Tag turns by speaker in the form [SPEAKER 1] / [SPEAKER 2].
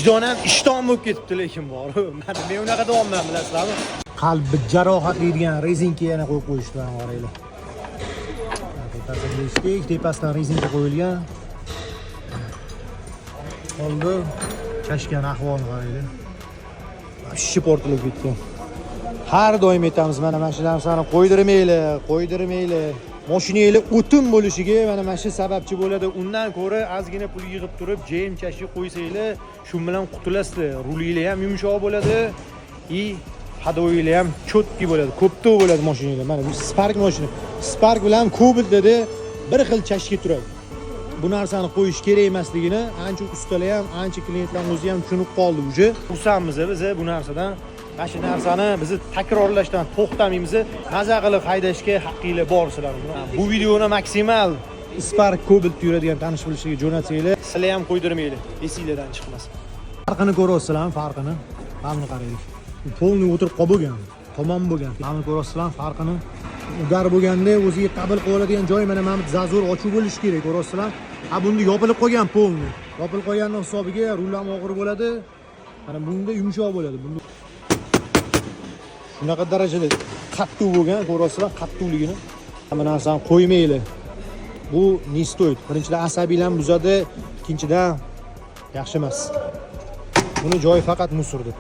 [SPEAKER 1] Vijdon ham ishton bo'lib ketibdi, lekin bor. Men unaqa deyapman, bilasizlarmi? Qalbi jarohatlaydigan rezinka yana qo'yib qo'yishdi, mana qaranglar. Tepasiga eshik, tepasidan rezinka qo'yilgan. Oldi chashgan ahvolni qaranglar. Вообще portlab ketgan. Har doim aytamiz, mana shu narsani qo'ydirmanglar, qo'ydirmanglar. Mashinanglar o'tin bo'lishiga mana shu sababchi bo'ladi. Undan ko'ra ozgina pul yig'ib turib, JM chashi qo'ysanglar, shu bilan qutulasizlar. Rulinglar ham yumshoq bo'ladi и ходовой lar ham чёткий bo'ladi, ko'ptoq bo'ladi mashinanglar. Mana bu Spark mashina. Spark bilan Cobaltda bir xil chashki turadi. Bu narsani qo'yish kerak emasligini ancha ustalar ham, ancha klientlar o'zi ham tushunib qoldi уже. Xursandmiz biz bu narsadan. Mana shu narsani bizni takrorlashdan to'xtamaymiz. Maza qilib haydashga haqqinglar bor sizlarni. Bu videoni maksimal Spark, Cobalt yuradigan tanish bilishiga jo'natsanglar, sizlar ham qo'ydirmanglar, esinglardan chiqmasin. Farqini ko'ryapsizlarmi, farqini? Mana buni qaranglar. Полный o'tirib qolib bo'lgan, tamom bo'lgan. Mana buni ko'ryapsizlarmi farqini? Удар bo'lganda o'ziga qabul qilib oladigan joy mana bu зазор ochiq bo'lishi kerak, ko'ryapsizlar. Ha, bunda yopilib qolgan полный. Yopilib qolganini hisobiga rul ham og'ir bo'ladi. Mana bunda yumshoq bo'ladi. Bunda shunaqa darajada qattiq bo'lgan, ko'ryapsizlar qattiqligini. Hamma narsani qo'ymanglar. Bu не стоит. Birinchidan, asabiylarni buzadi, ikkinchidan, yaxshi emas. Buni joyi faqat мусор da.